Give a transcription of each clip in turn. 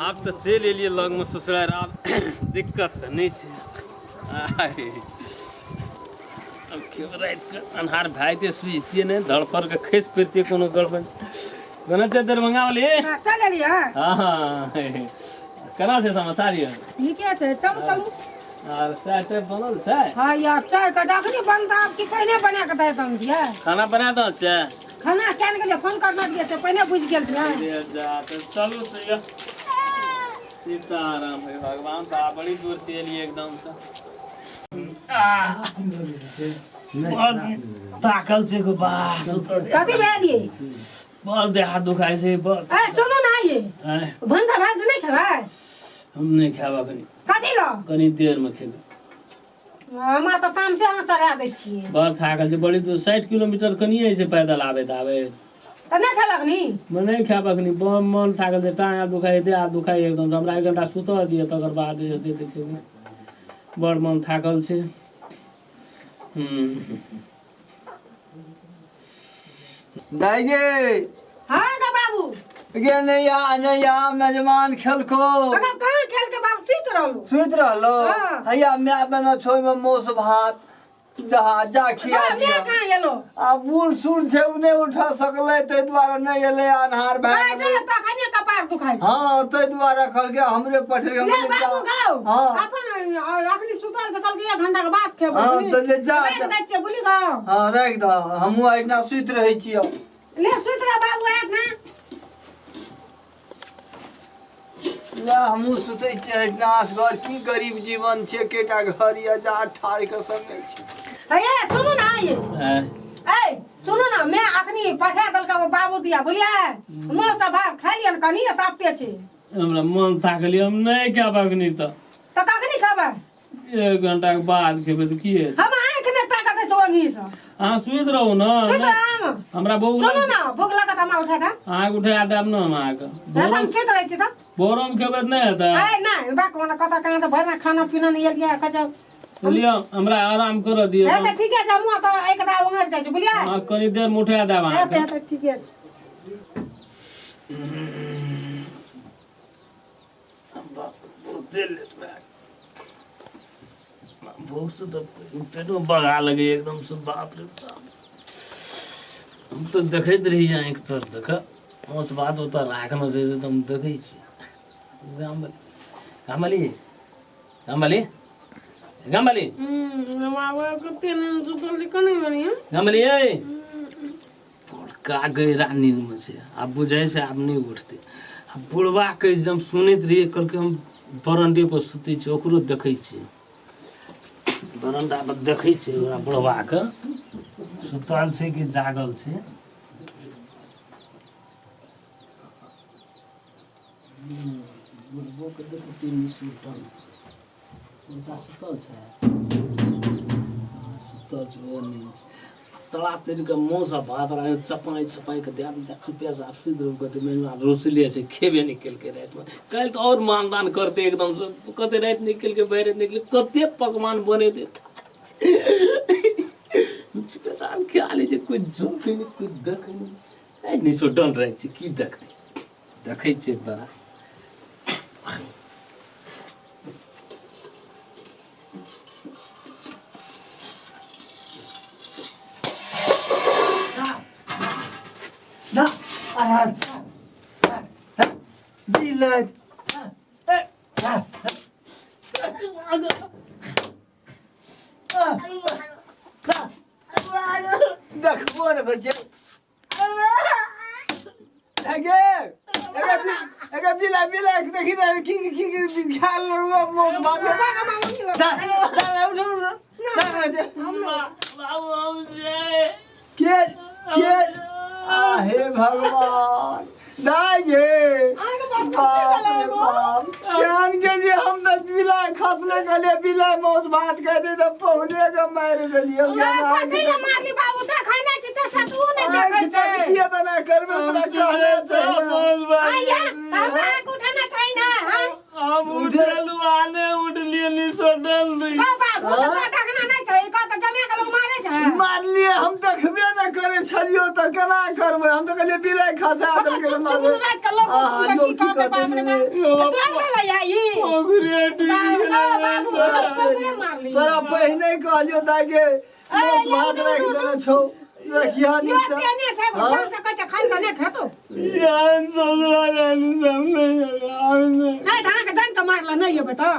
आब तऽ चलि एलियै लगमे ससुरारि, आब दिक्कत तऽ नहि छै। आइ आब रातिके अन्हार भए जेतै, सुझतियै नहि, धड़फड़ के खसि पड़ितियै कोनो गड़बड़। केना छै दरभंगा वाली? चलि एलियै। हँ, केना छै समाचार यौ? ठीके छै, चलू चलू। आर चाय ताय बनल छै? हँ यार, चाय के जखनी बनता आब कि पहिने बना के दे दन दियै? खाना बना दो छै? खाना केन गेलियै, फोन करना दियै छै, पहिने बुझि गेल रहियै। जा तऽ चलू तऽ यौ। सीताराम हे भगवान, तऽ आ बड़ी दूर से एलियै एकदम से। ताकल छै गो बा सुतल। कथी भेलियै? बड़ देह हाथ दुखाइ छै बड़। ए सुनू ना, ये आँय, भनसा भात नहि खेबै? हम नहि खायब अखनी। कथी ल? कनी देर मे खेबै। हमरा तऽ तामसे अहाँ चढ़ा दै छियै। बड़ थाकल छै, बड़ी दूर 60 किलोमीटर कनिए छै पैदल आबैत आबैत। तऽ नहि खेबै अखनी? म नहि खायब अखनी, बड़ मन थाकल छै, टाँग हाथ दुखाइ, देह हाथ दुखाइ एकदम। हमरा 1 घंटा सुतऽ दिअ, तकर बाद जे हेतै तऽ खेबै। बड़ मन थाकल छै। हूँ। दाइ गे। हाँ गे बाबू। गे नैया नैया, मेजमान खेलको? अगर कहाँ खेल के बाबू, सुति रहलो। सुति रहलो? हाँ। हैया माय देने छो ओहिमे मौस भात, जा जा खिया बाप, दिअ। माय कहाँ गेलो? आ बूढ़ सूढ़ छै, ओ नहि उठा सकलै, ताहि दुआरे नहि एलै, अन्हार भए आइ गेलै। चल तखने कपार दुखाइ। हँ, ताहि दुआरे कहलकै हमरे पठेलकै। हम ले कहलियै, बाबू जा। गाओ। हाँ। अपन अखनी सुतल छै, कहलकै 1 घंटा के बाद खेबै। हाँ, तऽ ले जा, राखि जा। दै छियै, बुझली गाओ? हँ, राखि दह, हमहूँ एहिना सुति रहै छियै। ले सुति रह बाबू, आयत ना। ले हमहूँ सुतै छियै एहिठिना असगर। की गरीब जीवन छै, एकेटा घर यऽ, जा ठाढ़ के संगे छै। हे सुनू ना ये। आँय, ए सुनू ना, मैं अखनी पठा देलकै ओ बाबू दिया, बुझलियै? मौस भात खाइ लिअ ने कनी, तापते छै। हमरा मन थाकल यऽ, हम नहि खायब अखनी। तऽ तऽ कखनी खेबै? 1 घंटा के बाद खेबै तऽ की हेतै? हम आँखि नहि ताकत छै ओंघी से। अहाँ सुति रहू ने। सुति रहम। हमरा भूख सुनू ना, भूख लागत हमरा उठा दे। अहाँके उठा देब ने हम अहाँके। नहि तऽ हम सुति रहै छी तऽ। भोरोमे खेबै तऽ नहि हेतै? आइ नहि बा, कोना कतऽ कहाँ तऽ भरि खाना पीना नहि एलियै खजब। लिअ, हमरा आराम करऽ दिअ। हे तऽ ठीके छै, हमहूँ तऽ एक दा ओंघर जाइ छी, बुझलियै? अहाँ कनी देरमे उठा देब हे अहाँके। तऽ ठीके छै। बहुते लेट भए गेल। भूख से तऽ पेटमे बगा लगैए एकदम से। बाप रे बाप, हम तऽ देखैत रही आँखि तर देख, माछ भात ओतऽ राखने छै से तऽ हम देखै छी। गामवाली, गामवाली, गामवाली, गामवाली, गामवाली, ए बड़का गहरा नींदमे छै, आब बुझाइ छै आब नहि उठतै। आ बुढ़बा के एकदम सुनैत रहियै, कहलकै हम बरंडे पर सुतै छी, ओकरो देखै छियै बरंडा पर, देखै छियै ओकरा बुढ़बाके सुतल छै कि जागल छै। बुढ़बो के देखै छियै सुतल छै, हुनका सुतल छै, सुतल छै ओ नींद छै। तला तर के मुँह से भात राखि चपाइ चपाइ के दए दै, चुपे से आब सुति रहू। कहतै मेन आब रुसले छै, खेबे नहि केलकै रातिमे। काल्हि तऽ आओर मानदान करतै एकदम से, कते राति नहि केलकै, भरि राति नहि केलकै, कते पकवान बनेतै। चुपे से आब खा लै छै, कोइ जोकै नहि, कोइ देखै नहि। निसो डन रहै छै, की देखतै? देखै छियै बड़ा। ना अरे बिलाइ देखबो ने करै छियै। गे एगे बिलाइ, बिलाइ देखी ने, की की की खाल मौस भात। दा दा, उठो उठो, दा। बाबू, हम छै। के के? आ हे भगवान, दाइ गे, बाप रे बाप, केहन गेलियै हम तऽ बिलाइ खसले, कहलियै बिलाइ मौस भात कह दे तऽ पहुने के मारि देलियै। कथी लए मारली बाबू? देखै नहि छी तऽ सतुओ नहि देखै छै। किया तऽ नहि करबै, तोरा कहने छै ने। आइया हमरा आँख उठाना छै ना? हाँ। हम उठेलु आ नहि उठलियै, निसो डल रही। कह बाबू, तऽ तोरा देखना नहि छै? कह तऽ, जमा के लोक मारै छै? मारलियै, हम देखबे नहि करै छलियौ तऽ केना करबै? हम तऽ कहलियै बिलाइ खसा देलकै। चुप चुप मारबै राति के लोक आहा, की लोक की कहते बाप रे बाप कहते तो तोड़ देलै या ई ओकरे टूटि बाप गेलै बाबू तोकरे मारली तोरा पहिने कहलियो दाइ गे माउस भात राखि देने छौ रखिया यो नीक से ते ने छै हाँ? साँझ से कहै छै खाइ कऽ नहि खेतो जान ससुराल आयल सब नहि हम नहि नहि तऽ अहाँके जानि कऽ मारल नहि एबै तऽ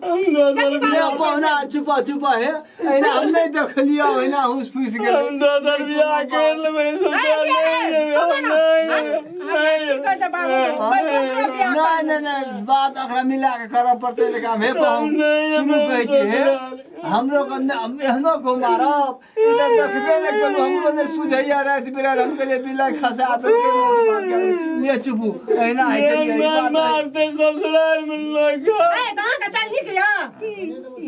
हम दोसर ले पहुना चुपा चुपा हे एना हम नहि देखलियो एना हुस फुस गेलै हम दोसर बियाह कर लेबै ए, ससुराल ये रे, नहि सुनो ना। नहि की कहै छै बाबू भाई दोसरे बियाह नहि नहि नहि बात एकरा मिला के करऽ पड़तै लेकिन हम हे पाहुन नहि, सुनू नहि, कहै छी हे ससुराल। हमरो के हम एहनो को मारब ई तऽ देखबे नहि केलहुँ हमरो नहि सुझैया राति बिराति हम कहलियै बिलाइ खसा देलकै ले चुपू एहिना होइ छै ई बात मारते ससुराल में लग ए, तऽ अहाँके चालि नीक यऽ।